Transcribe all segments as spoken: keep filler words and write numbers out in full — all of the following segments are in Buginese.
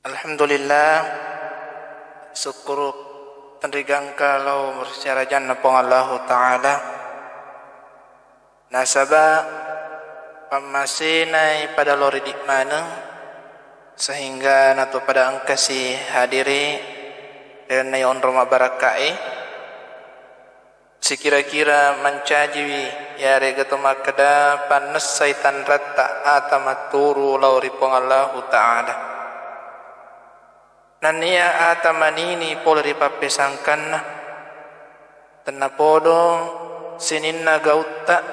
Alhamdulillah, sukkuru tenrigangka lao ri sarajanna Puang Allahu Ta'ala. Nasaba pammasenai pada lao ri idi maneng, sehingga nato pada engkasi hadiri ri lalenna onrong mabarakkae. Sikira-kira mancajiwi, iyarega to makkeda pannessai tanratta ata matturu lao ri Puang Allahu Ta'ala. Nennia ata manini pole ri pappesangkanna, tennapodo sininna gautta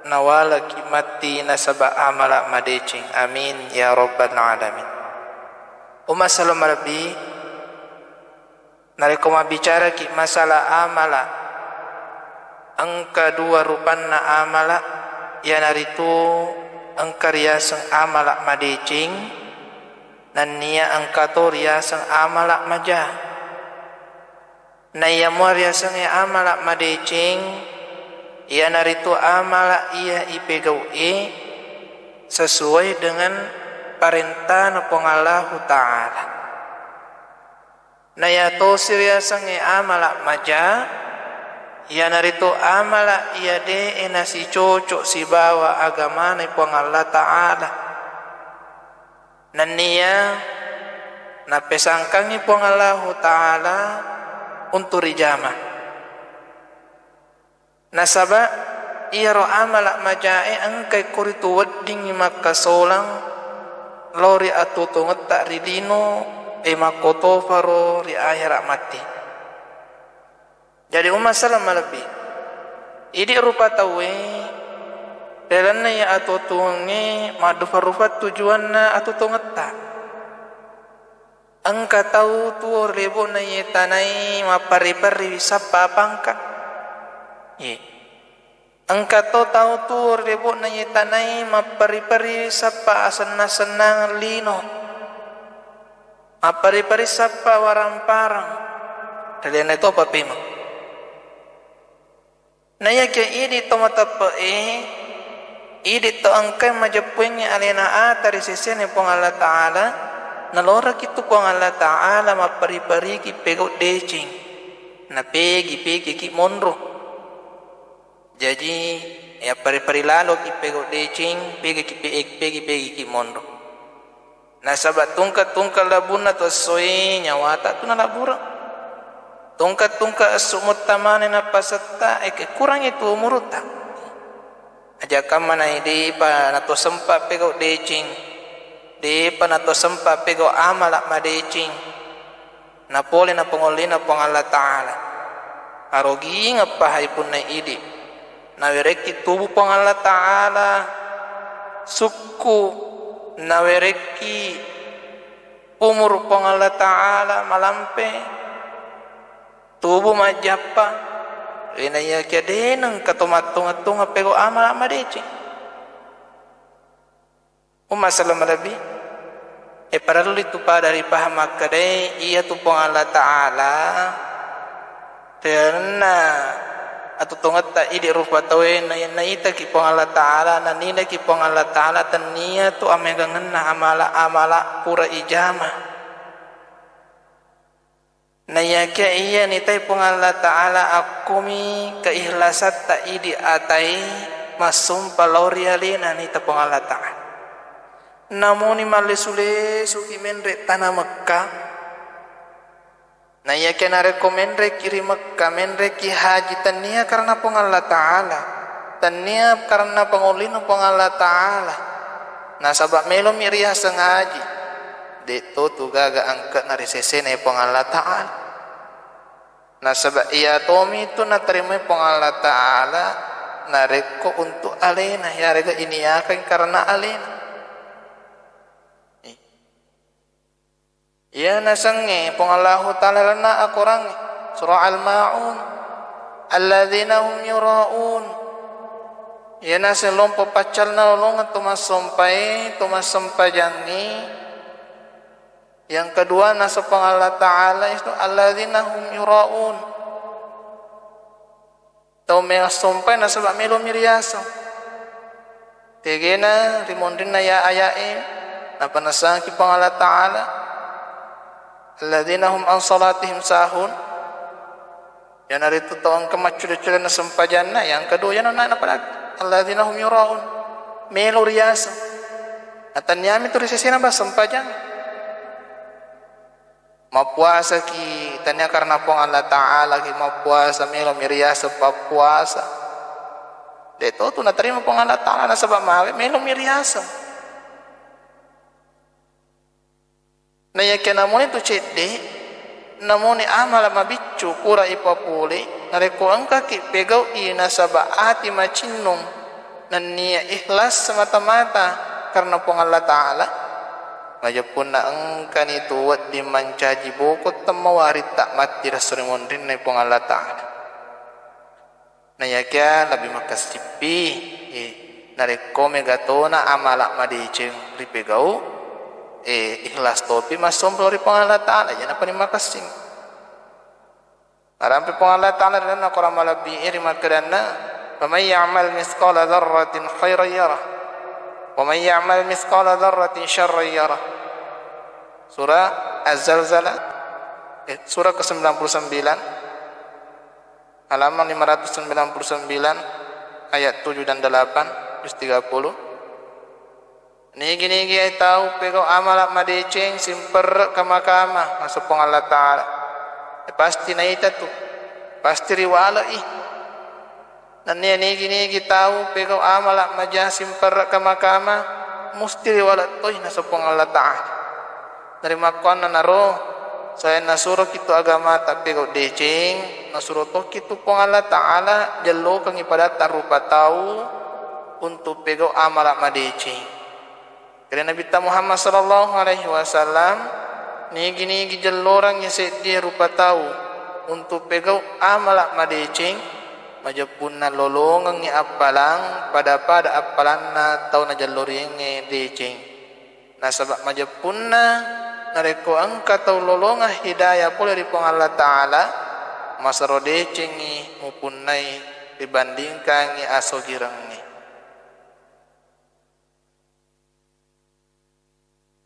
nawalaki matti nasaba amala madeceng. Amin ya rabbal alamin. Umma sallam malebbi, narekko mabbicaraki masalah amala, engka dua rupanna amala, iyanaritu engka riaseng amala madeceng, nennia engka to riaseng amala maja. Naiyamua riasengnge amala madeceng, iyanaritu amala iya ipegau'e sesuai dengan parentana Puang Allahu Ta'ala. Naiyatosi riasengnge amala maja, iyanaritu amala iya de'e nasicoco sibawa agamana Puang Allah Ta'ala. Nennia napesangkangngi Puang Allahu Ta'ala untu rijama. Nasaba iyaro amala majae engkai koritu weddingngi makkasolang lao ri atuo-tuongetta ri lino, e makkotoparo ri ahera matti. Jadi umma sallam malebbi, idi rupa tauwe ri lalenna iya atuo-tuongnge maddufa-rufa tujuanna atuo-tuongetta. Engka tau tuo ri lebo'na iye tanai mapparri-parri sappa pangka. Iye. Engka to tau tuo ri lebo'na iye tanai mapparri-parri sappa asenna-sennang lino. Mapparri-parri sappa warang-parang. Ri lalenna topa pemeng. Naiyakia idi to mateppe'e, idi to engkai majeppuengngi alena ata ri sesena Puang Allah Ta'ala, naloraki tu Puang Allah Ta'ala mappari-pariki pegau deceng, napegi-pegiki monro. Jaji, yappari-pari laloki pegau deceng, pegiki pe-, pegi-pegiki monro. Nasaba tungke-tungke labunna to essoe nyawata tu nalabbureng. Tungke-tungke essu muttamane nappasetta, eke kurangi tu umurutta. Aja kamma nai depa nato sempa pegau deceng, depa nato sempa pegau amala madeceng. Napole napangollina Puang Allah Ta'ala. Arogingeppa hai punna idi. Nawerekki tubu Puang Allah Ta'ala sukku, nawerekki umuru Puang Allah Ta'ala malampe, tubu majjappa, ri naiyakia de nengka to mattonga-tonga pegau amala madeceng. Umma sallam malebbi, e, parellu tu pada ripahang makkedae, iyatu Puang Allah Ta'ala, ri lalenna atuo-tuongetta idi rupa tauwe na-, naitaki Puang Allah Ta'ala, naninaki Puang Allah Ta'ala, tennia tu ammegangenna amala-amala pura ijama. Naiyakia iya nitai Puang Allah Ta'ala, akkomi keihlasatta idi atai massompa lao ri alena nita Puang Allah Ta'ala. Namuni mallesu-lesuki menre tana Mekka, naiyakia narekko menreki ri Mekka, menreki haji, tennia karena Puang Allah Ta'ala, tennia karena pangollina Puang Allah Ta'ala, nasaba melomi riaseng haji. De to tu gaga angke'na ri sesena Puang Allah Ta'ala. Nasaba iya tomi tu naterimai Puang Allah Ta'ala narekko untuk alena, yarega iniakan karena alena. Iya nasengnge Puang Allahu Ta'ala lalenna akorangnge, Surah Al-Ma'un, "Alladzina hum yura'un." Iya naseng lompo paccalna lolongeng to massompae, to massempajangnge. Yang kedua, naseng Puang Allah Ta'ala itu, "Alladzina hum yura'un." Tau mega sompai nasaba melomi riaseng. Tegena ri monrinna iya aya'e, napanessangki Puang Allah Ta'ala, Alladzina hum an salatihim sahun. Iyanaritu tau engka maccude-cudenna sempajanna, yang kedua iyana na-, napadakki. Alladzina hum yuraun. Melo riaseng. Natanniami tu ri sesena ba sempajang. Mappuasaki tania karena Puang Allah Ta'ala ki mappuasa, melo mi riaseng pappuasa. De to tu naterima Puang Allah Ta'ala nasaba mawe melo mi riaseng. Naiyakia namuni tu cedde, namuni amala mabiccu pura ipapole, narekko engkaki pegau'i nasaba ati macinnung, nennia ikhlas semata-mata karena Puang Allah Ta'ala, majeppunna engkani tu wedding mancaji boko temmawaritta matti resso ri monrinna Puang Allah Ta'ala. Naiyakia lebbi makessippi, eh, narekko megatona amala madeceng ripegau, eh, ikhlas topi massompa ri Puang Allah Ta'ala, iyanapa ni makessing. Arampe Puang Allah Ta'ala ri dalam Quran malebbi, eh, ri makkedanna, "Faman ya'mal mithqala dzarratin khairan yarah, wa man ya'mal mithqala dzarratin syarran yarah." Surah Az-Zalzalah, eh, surah kesembilan puluh sembilan. Halaman lima ratus sembilan puluh sembilan, ayat tujuh dan delapan, juz tiga puluh. Nigi-nigi tau pegau amala madeceng simperre kamakama, naseng Puang Allah Ta'ala. Eh, pasti naita tu. Pasti riwale'i. Nennia nigi-nigi tau pegau amala maja simperre kamakama, musti riwale toi, naseng Puang Allah Ta'ala. Narimakkuannanaro, selain nasuroki tu agama tappegau deceng, nasuro tokki tu Puang Allah Ta'ala jellokengngi padatta rupa tau untuk pegau amala madeceng. Kede Nabitta Muhammad sallallahu alaihi wasallam, nigi-nigi jellorengngi seddie rupa tau untuk pegau amala madeceng, majeppunna lolongengngi appalang pada-pada appalanna tau najelloriengnge deceng. Nasaba majeppunna narekko engka tau lolongeng hidayah pole ri Puang Allah Ta'ala, masero decengngi mupunnai ribandingkangngi asogireng.